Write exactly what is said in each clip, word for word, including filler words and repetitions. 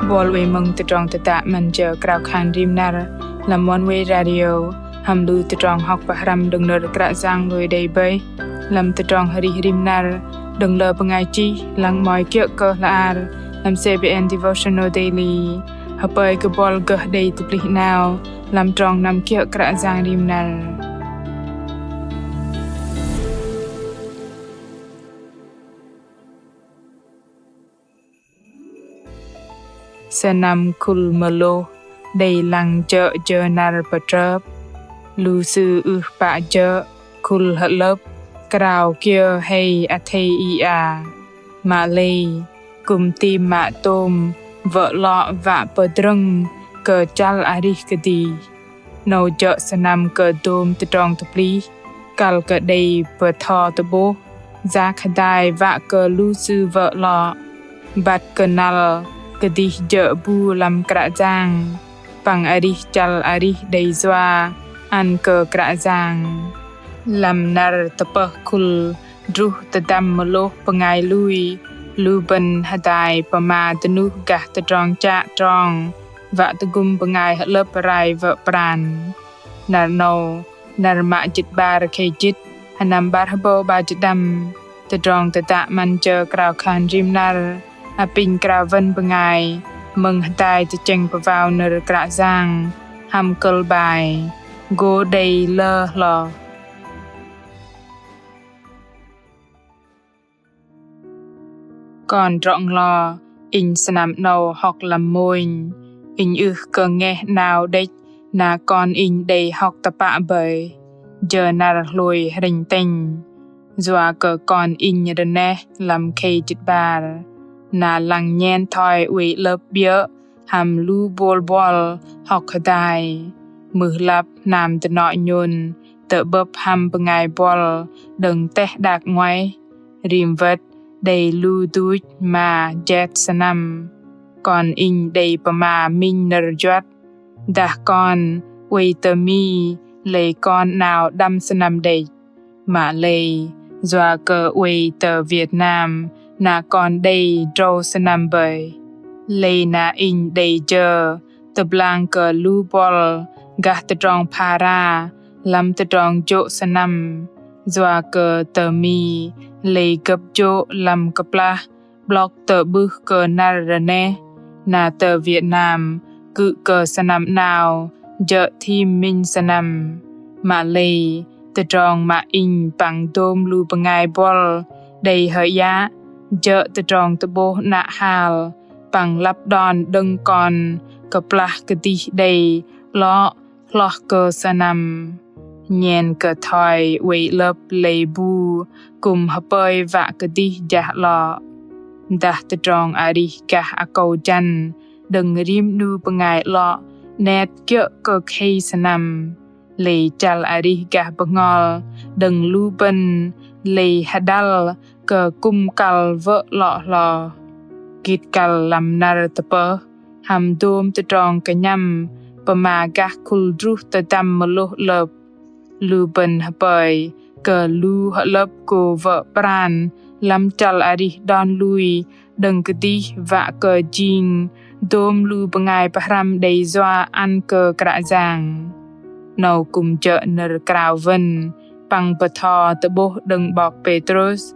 Bol wei mơ̆ng tơdrong tơtă 'măn jơ krao khan rim năr lăm One Way Radio hăm lu tơdrong hŏk pơhrăm đơ̆ng nơ̆r Kră Yang lui đei bơih lăm tơdrong arih rim năr đơ̆ng lơ bơngai chih lăng mơ̆i kiơ̆ kơ hla ar lăm C B N Devotional Daily. Hơpơi kơ bol gơh đei tơplih 'nao lăm trong năm kiơ̆ Kră Yang rim năr. Sơnăm khul mơlôh đei lăng jơ̆ jơ năr pơtrơp. Lu sư ưh pă jơ̆ khul hơ'lơ̆p krao kiơ hei athei i a. Mă lei kư̆m tam mă tôm wơ̆ 'lŏ wă pơdrơ̆ng kơ chăl arih kơdih. 'Nâu jơ̆ sơnăm kơ dôm tơdrong tơplih kăl kơ đei bơtho tơ'bôh yak hơdai wă kơ lu sư wơ̆ 'lŏ băt kơnăl kơdih jơ̆ bu lăm Kră Yang păng arih chăl arih đei yua ăn kơ Kră Yang. Lăm năr tơpơh khul druh tơdăm mơlôh bơngai lui, lu bơ̆n hơdai pơma dơnuh gah tơdrong chă trong wă tơgŭm bơngai hơ'lơ̆p rai wơ̆ pran. Năr 'nâu, năr mă jĭt 'bar khei jĭt, sơnăm 'bar hơbâu 'bar jĭt đăm. Tơdrong tơtă 'măn jơ krao khan rim năr apinh krao wơ̆n bơngai mơ̆ng hơdai tơchĕng pơwao nơ̆r Kră Yang hăm kơ̆l bai Gô đei lơ hloh. Kon drŏ-nglo, inh sơnăm 'nâu hŏk lăm mônh. Inh ưh kơ ngeh 'nao đĕch na kon inh đei hŏk tơpă bơih jơ năr hlôi hrĕnh tĕnh. Yua kơ kon inh rơneh lăm khei jĭt 'bar, na lăng nhen thoi oei 'lơ̆p 'biơ̆ hăm lu bôl buăl hŏk hơdai. Mưh lăp hnam dơnŏ nhôn tơ'bơ̆p hăm bơngai buăl đơ̆ng teh đak 'nguaih, rim wơ̆t đei lu duch ma jet sơnăm. Kon inh đei pơma minh nơ̆r juăt, dah kon oei tơ Mi lei kon 'nao đăm sơnăm đĕch. Mă lei, yua kơ oei tơ Việt Nam na kon đei drâu sơnăm bơih. Lei na inh đei jơ tơblang kơ lu buăl gah tơdrong phara lăm tơdrong jô̆ sơnăm. Yua kơ tơ Mi lei gơ̆p jô̆ lăm kơplah 'blŏk tơ'bưh kơ năr rơneh, na tơ Việt Nam kư̆ kơ sơnăm 'nao jơ̆ thim minh sơnăm. Mă lei, tơdrong mă inh păng dôm lu bơngai buăl đei hơyă jơ̆ tơdrong tơ'bôh 'nă hal păng lăp đon đơ̆ng kon kơplah kơdih đei 'lŏ hloh kơ sơnăm. Nhen kơ thoi oei 'lơ̆p lei bu kư̆m hơpơi wă kơdih jah 'lŏ. Dah tơdrong arih gah akâu jăn đơ̆ng rim 'nu bơngai 'lŏ 'net kiơ̆ kơ khei sơnăm. Lei chăl arih gah bơhngol đơ̆ng lu bơ̆n lei hơdăl kơ kư̆m kăl wơ̆ 'lŏ hloh. Gĭt kăl lăm năr tơpơh hăm dôm tơdrong kơnhăm pơma gah khul druh tơdăm mơlôh 'lơ̆p. Lu bơ̆n hơpơi kơ lu hơ'lơ̆p gô wơ̆ pran lăm chăl arih đon lui đơ̆ng kơdih wă kơ jing dôm lu bơngai pơhrăm đei yua ăn kơ Kră Yang. 'Nâu kư̆m jơ̆ nơ̆r krao wơ̆n păng bơtho tơ'bôh đơ̆ng 'bok Pêtrôs.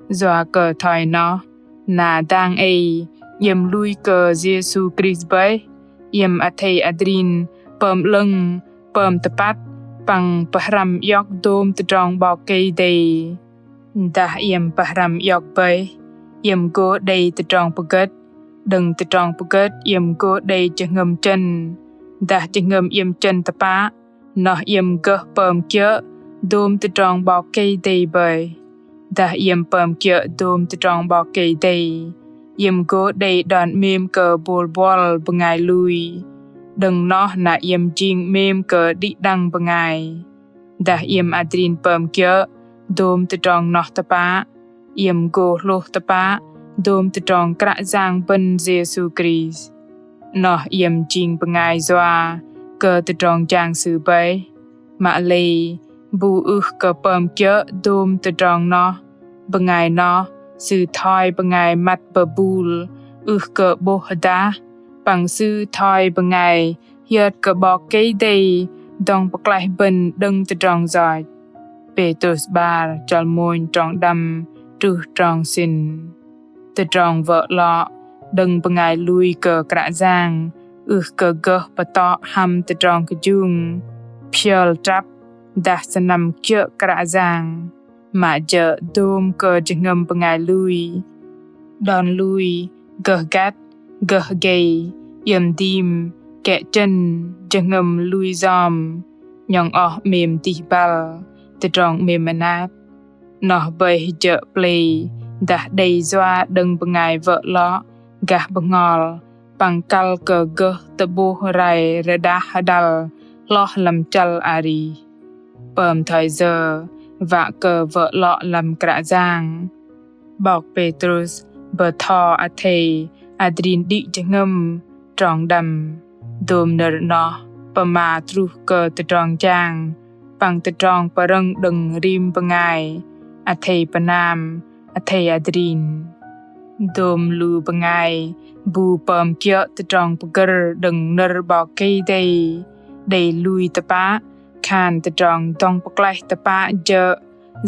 Yua kơ thoi noh, na dang ei iĕm lui kơ Yêsu Krist bơih, iĕm athei adrin pơm 'lơ̆ng, pơm tơpăt păng pơhrăm iŏk dôm tơdrong 'Bok Kei-Dei. Dah iĕm pơhrăm iŏk bơih, iĕm gô đei tơdrong pơgơ̆t, đơ̆ng tơdrong pơgơ̆t iĕm gô đei jơhngơ̆m chơ̆n. Dah jơhngơ̆m iĕm chơ̆n tơpă, noh iĕm gơh pơm kiơ̆ dôm tơdrong 'Bok Kei-Dei bơih. Dah iĕm pơm kiơ̆ dôm tơdrong 'Bok Kei-Dei, iĕm gô đei đon 'mêm kơ bôl buăl bơngai lui. Đơ̆ng noh na iĕm jing 'mêm kơ đĭ đăng bơngai. Dah iĕm adrin pơm kiơ̆ dôm tơdrong noh tơpă, iĕm gô hlôh tơpă dôm tơdrong Kră Yang bơ̆n Yêsu Krist. Noh iĕm jing bơngai yua kơ tơdrong jang Sư bơih. Mă lei, bu ưh kơ pơm kiơ̆ dôm tơdrong noh, bơngai noh sư thoi bơngai măt bơbul, ưh kơ 'bôh hơdah, Păng Sư thoi bơngai hiơt kơ 'Bok Kei-Dei dŏng pơklaih bơ̆n đơ̆ng tơdrong yoch. Pêtrôs 'bar chăl mônh trong đăm truh trong sĭn. Tơdrong wơ̆ 'lŏ đơ̆ng bơngai lui kơ Kră Yang ưh kơ gơh pơtŏ hăm tơdrong kơjung, phiơl trăp, dah sơnăm kiơ̆ Kră Yang. Mă jơ̆ dôm kơ jơhngơ̆m bơngai lui. Đon lui gơh găt, gơh gei, iĕm dim, kĕ chơ̆n, jơhngơ̆m lui yom, 'nhŏng oh 'mêm dih băl, tơdrong 'mêm mơnat. Noh bơih jơ̆ plei dah đei yua đơ̆ng bơngai wơ̆ 'lŏ gah bơhngol păng kăl kơ gơh tơ'bôh rai rơđah hơđăl hloh lăm chăl arih. Pơm thoi yơ wă kơ wơ̆ 'lŏ lăm Kră Yang? 'Bok Pêtrôs bơtho athei adrin đĭ jơhngơ̆m trong đăm. Dôm nơ̆r noh pơma truh kơ tơdrong jang păng tơdrong pơrơ̆ng đơ̆ng rim bơngai, athei pơnam, athei adrin. Dôm lu bơngai bu pơm kiơ̆ tơdrong pơgơ̆r đơ̆ng nơ̆r 'Bok Kei-Dei, đei lui tơpă khan tơdrong dŏng pơklaih tơpă jơ̆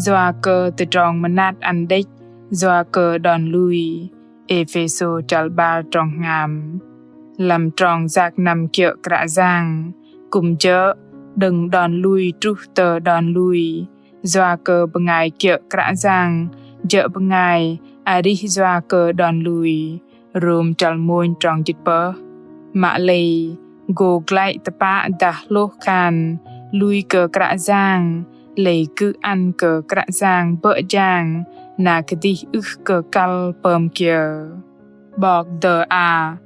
yua kơ tơdrong mơnat ăn đĕch yua kơ đon lui. Êphêsô chăl 'bar trong hngam. Lăm trong yak năm kiơ̆ Kră Yang, kư̆m jơ̆ đơ̆ng đon lui truh tơ đon lui. Yua kơ bơngai kiơ̆ Kră Yang jơ̆ bơngai arih yua kơ đon lui. Rôm chăl mônh trong jĭt pơh. Mă lei gô glăi tơpă dah hlôh khan lui kơ Kră Yang, lei kư̆m ăn kơ Kră Yang bơ̆ jang, na kơdih ưh kơ kăl pơm kiơ. 'Bok Dơa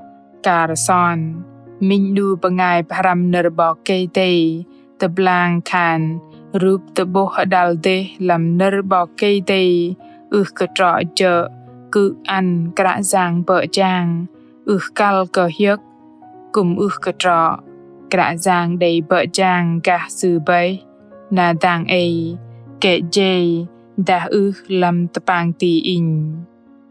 Karson, minh 'nu bơngai pơhrăm nơ̆r 'Bok Kei-Dei, tơblang khan rup tơ'bôh hơđăl dêh lăm nơ̆r 'Bok Kei-Dei ưh kơ trŏ jơ̆ kư̆m ăn Kră Yang bơ̆ jang, ưh kăl kơ hiơ̆k. Kư̆m ưh kơ trŏ, Kră Yang đei bơ̆ jang gah Sư bơih, na dang ei, kĕ jei, dah ưh lăm tơpang ti inh.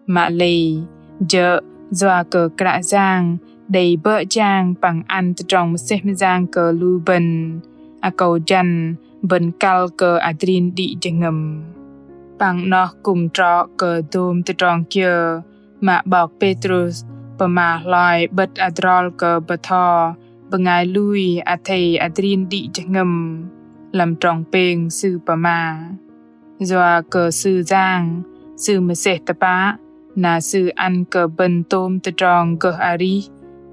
Mă lei, jơ̆ yua kơ Kră Yang đei bơ̆ jang păng ăn tơdrong mơsêh mơyang kơ lu bơ̆n, akâu jăn bơ̆n kăl kơ adrin đĭ jơhngơ̆m. Păng noh kư̆m trŏ kơ dôm tơdrong kiơ mă 'bok Pêtrôs pơma hloi 'bơ̆t adrol kơ bơtho bơngai lui athei adrin đĭ jơhngơ̆m, lăm trong pêng sư pơma. Yua kơ Sư Yang, Sư mơsêh tơpă, na Sư ăn kơ bơ̆n tôm tơdrong gơh arih,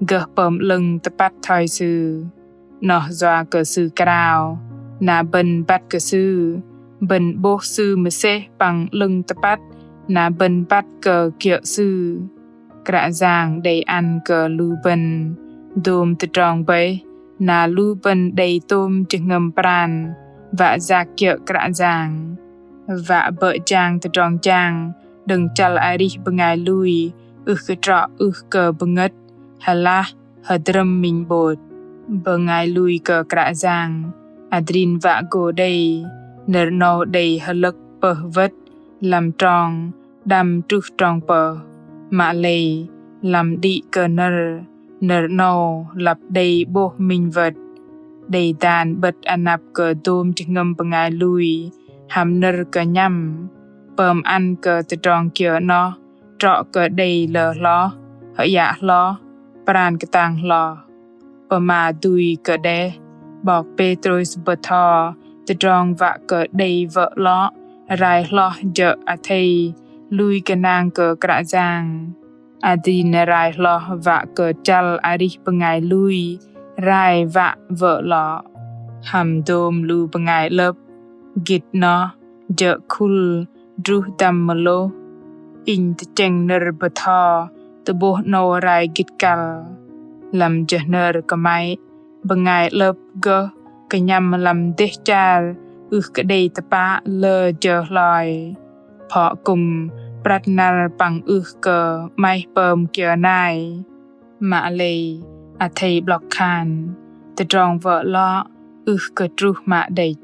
gơh pơm 'lơ̆ng tơpăt thoi Sư. Noh yua kơ Sư krao, na bơ̆n băt kơ Sư, bơ̆n 'bôh Sư mơsêh păng 'lơ̆ng tơpăt, na bơ̆n băt kơ kiơ̆ Sư. Kră Yang đei ăn kơ lu bơ̆n dôm tơdrong bơih, na lu bơ̆n đei tôm jơhngơ̆m pran, wă yak kiơ̆ Kră Yang. Wă bơ̆ jang tơdrong jang đơ̆ng chăl arih bơngai lui, ưh kơ trŏ ưh kơ bơngơ̆t, hơlah, hơdrơ̆m minh 'bôt. Bơngai lui kơ Kră Yang, adrin wă gô đei, nơ̆r 'nâu đei hơlơ̆k pơh wơ̆t, lăm trong đăm truh trong pơh. Mă lei, lăm đĭ kơ nơ̆r, nơ̆r 'nâu lăp đei 'bôh minh wơ̆t. Đei dan 'bơ̆t anăp kơ dôm jơhngơ̆m bơngai lui, hăm nơ̆r kơnhăm, pơm ăn kơ tơdrong kiơ 'noh, trŏ kơ đei lơ hloh, hơyă hloh, pran kơtang hloh. Pơma dui kơ đeh, 'bok Pêtrôs bơtho, tơdrong wă kơ đei wơ̆ 'lŏ, rai hloh jơ̆ athei, lui gơnang kơ Kră Yang. Adrin rai hloh wă kơ chăl arih bơngai lui, rai wă wơ̆ 'lŏ. Hăm dôm lu bơngai 'lơ̆p, gĭt 'noh, jơ̆ khul, druh dăm mơlôh. Inh tơchĕng nơ̆r bơtho, tơ'bôh 'nâu rai gĭt kăl. Lăm jơ hnơr kơmăy, bơngai 'lơ̆p gơh, kơnhăm lăm dêh char, ưh kơ đei tơpă lơ jơ hloi. Phŏ kư̆m, prăt năr păng ưh kơ, 'maih pơm kiơ nai. Mă lei, athei 'blŏk khan, tơdrong wơ̆ 'lŏ, ưh kơ truh mă đĕch.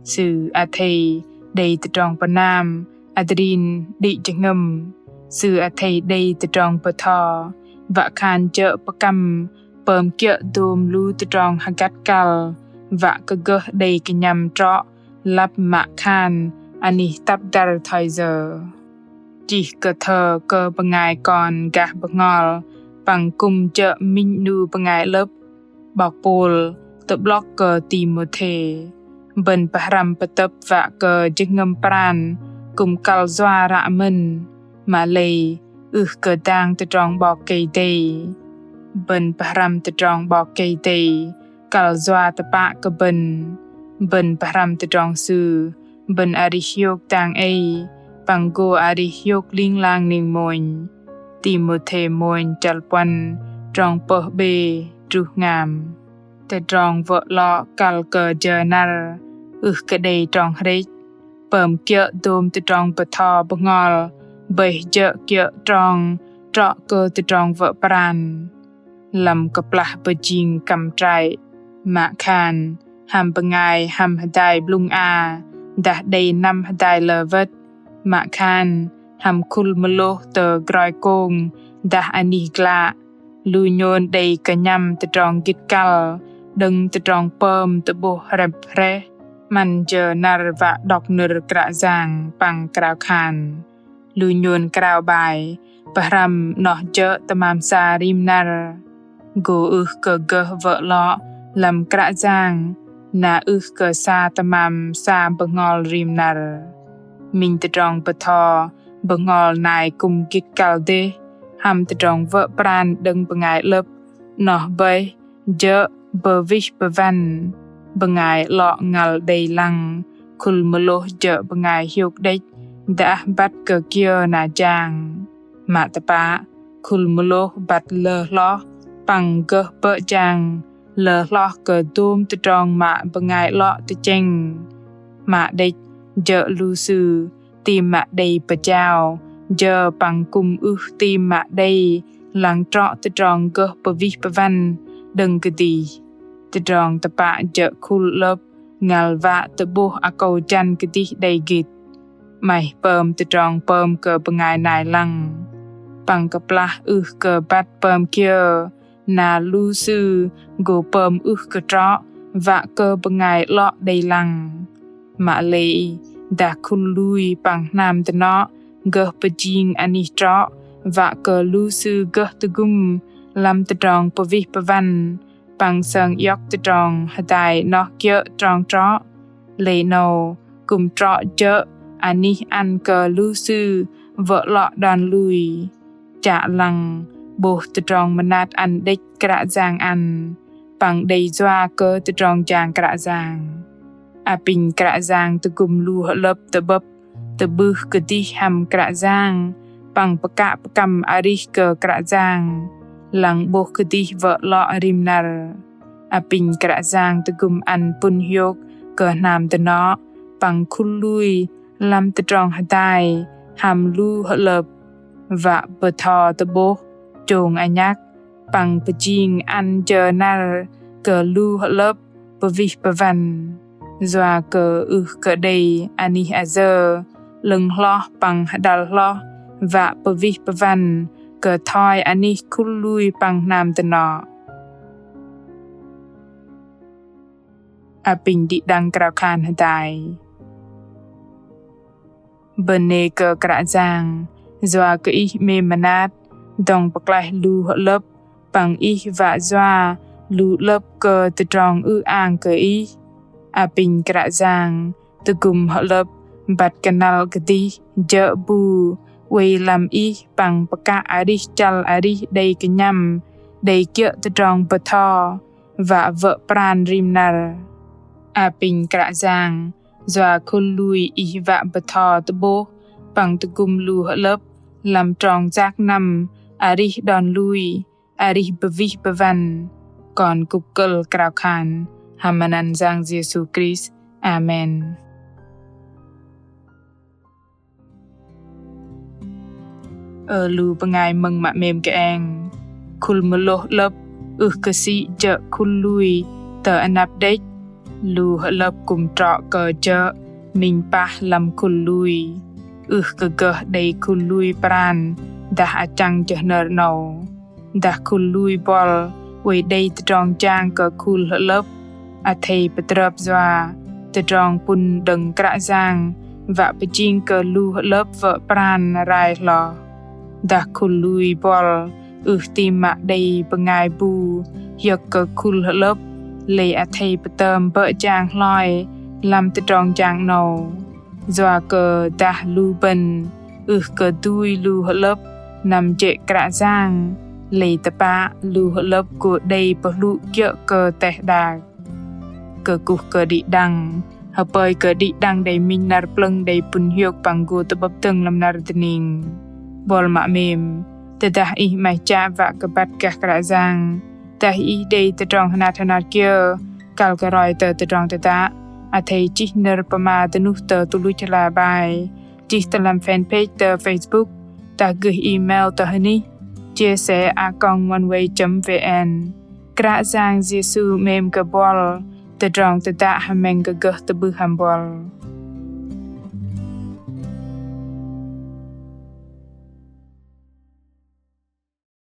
Sư athei đei tơdrong pơnam, adrin đĭ jơhngơ̆m. Sư athei đei tơdrong bơtho, Wă khan jơ̆ pơkăm pơm kiơ̆ dôm lu tơdrong hơgăt kăl wă kơ gơh đei kơnhăm trŏ lăp mă khan anih tăp dăr thoi yơ. Chih kơ thơ kơ bơngai kon gah bơhngol păng kư̆m jơ̆ minh 'nu bơngai 'lơ̆p, 'bok Pôl tơ'blŏk kơ Timôthê: Bơ̆n pơhrăm pơtơ̆p wă kơ jơhngơ̆m pran kư̆m kăl yua ră mơ̆n, mă lei ưh kơ dang tơdrong 'Bok Kei-Dei. Bơ̆n pơhrăm tơdrong 'Bok Kei-Dei kăl yua tơpă kơ bơ̆n. Bơ̆n pơhrăm tơdrong Sư, bơ̆n arih hiôk dang ei păng gô arih hiôk ling lang ning mônh. Timôthê mônh chăl puăn, trong pơh bê truh hngam. Tơdrong wơ̆ 'lŏ kăl kơ jơ năr ưh kơ đei trong hrĕch. Pơm kiơ̆ dôm tơdrong bơtho bơhngol bơih jơ̆ kiơ̆ trong trŏ kơ tơdrong wơ̆ pran. Lăm kơplah pơjing kăm trăi, mă khan hăm bơngai hăm hơdai blŭng a dah đei năm hơdai lơ wơ̆t, mă khan hăm khul mơlôh tơ groi kông dah anih glă, lu nhôn đei kơnhăm tơdrong gĭt kăl đơ̆ng tơdrong pơm tơ'bôh hrĕp hrĕh 'măn jơ năr wă đŏk nơ̆r Kră Yang păng krao khan. Lu nhôn krao bai pơhrăm noh jơ̆ tơmam sa rim năr. Gô ưh kơ gơh wơ̆ 'lŏ lăm Kră Yang, na ưh kơ sa tơmam sa bơhngol rim năr. Minh tơdrong bơtho bơhngol nai kư̆m gĭt kăl dêh, hăm tơdrong wơ̆ pran đơ̆ng bơngai 'lơ̆p, noh bơih jơ̆ bơwih bơwăn. Bơngai 'lŏ ngăl đei lăng khul mơlôh jơ̆ bơngai hiôk đĕch, dah băt kơ kiơ na jang. Mă tơpă, khul mơlôh băt lơ hloh păng gơh bơ̆ jang lơ hloh kơ dôm tơdrong mă bơngai 'lŏ tơchĕng. Mă đĕch jơ̆ lu sư ti mă đei pơjao jơ păng kư̆m ưh ti mă đei lăng trŏ tơdrong gơh pơwih pơwăn đơ̆ng kơdih. Tơdrong tơpă jơ̆ khul 'lơ̆p ngăl wă tơ'bôh akâu jăn kơdih đei gĭt. 'Maih pơm tơdrong pơm kơ bơngai nai lăng. Păng kơplah ưh kơ băt pơm kiơ, na lu sư gô pơm ưh kơ trŏ wă kơ bơngai 'lŏ đei lăng. Mă lei dah khul lui păng hnam dơnŏ gơh pơjing anih trŏ wă kơ lu sư gơh tơgŭm lăm tơdrong pơwih pơwăn păng sơng iŏk tơdrong hơdai noh kiơ̆ trong trŏ. Lei 'nâu kư̆m trŏ jơ̆ anih ăn kơ lu sư wơ̆ 'lŏ đon lui. Chă lăng 'bôh tơdrong mơnat ăn đĕch Kră Yang ăn, păng đei yua kơ tơdrong jang Kră Yang. Apinh Kră Yang tơgŭm lu hơ'lơ̆p tơ'bơ̆p tơ'bưh kơdih hăm Kră Yang, păng pơkă pơkăm arih kơ Kră Yang, lăng 'bôh kơdih wơ̆ 'lŏ rim năr. Apinh Kră Yang tơgŭm ăn pŭn hiôk kơ hnam dơnŏ, păng khul lui lăm tơdrong hơdai hăm lu hơ'lơ̆p, wă bơtho tơ'bôh chông anhăk, păng pơjing ăn jơ năr kơ lu hơ'lơ̆p pơwih pơwăn. Yua kơ ưh kơ đei anih ayơ 'lơ̆ng hloh păng hơđăl hloh wă pơwih pơwăn kơ thoi anih khul lui păng hnam dơnŏ. Apinh đĭ đăng krao khan hơdai. Bơnê kơ Kră Yang, yua kơ Ih 'mêm mơnat dŏng pơklaih lu hơ'lơ̆p, păng Ih wă yua lu 'lơ̆p kơ tơdrong ư-ang kơ Ih. Apinh Kră Yang tơgŭm hơ'lơ̆p băt kơnăl kơdih jơ̆ bu oei lăm Ih păng pơkă arih chăl arih đei kơnhăm, đei kiơ̆ tơdrong bơtho wă wơ̆ pran rim năr. Apinh Kră Yang, yua khul lui Ih wă bơtho tơ'bôh păng tơgŭm lu hơ'lơ̆p lăm trong yak năm arih đon lui, arih pơwih pơwăn. Kon kŭp kơ̆l krao khan hăm anăn Yang Yêsu Krist. Amen. Ơ lu bơngai mơ̆ng mă 'mêm kơeng. Khul mơlôh 'lơ̆p ưh kơ sĭ jơ̆ khul lui tơ anăp đĕch. Lu hơ'lơ̆p kư̆m trŏ kơ jơ̆ minh pah lăm khul lui. Ưh kơ gơh đei khul lui pran dah achăng jơ hnơr 'nâu. Dah khul lui buăl oei đei tơdrong jang kơ khul hơ'lơ̆p, athei pơtrơp yua tơdrong pŭn đơ̆ng Kră Yang wă pơjing kơ lu hơ'lơ̆p wơ̆ pran rai hloh. Dah khul lui buăl ưh tam mă đei bơngai bu hiơ̆k kơ khul hơ'lơ̆p, lei athei pơtơm bơ̆ jang hloi lăm tơdrong jang 'nâu. Yua kơ dah lu bơ̆n ưh kơ dui lu hơ'lơ̆p năm jê̆ Kră Yang, lei tơpă lu hơ'lơ̆p gô đei pơhlŭ kiơ̆ kơ teh đak. Kơkuh kơ đĭ đăng, hơpơi kơ đĭ đăng đei minh năr plơ̆ng đei pŭn hiôk păng gô tơ'bơ̆p dơ̆ng lăm năr dơning. Buăl mă 'mêm, tơdah ih 'maih chă wă kơ băt gah Kră Yang, dah ih đei tơdrong hơnat hơnat kiơ kăl kơ roi tơ tơdrong tơdă, athei chih nơ̆r pơma dơnuh tơ tơluch hla bơar, chih tơ lăm fanpage tơ Facebook, dah gơh email tơ hơnih chia sẻ a còng oneway chấm vn. Kră Yang Yêsu 'mêm kơ buăl, tơdrong tơdă hơmĕng kơ gơh tơ'bưh hăm buăl.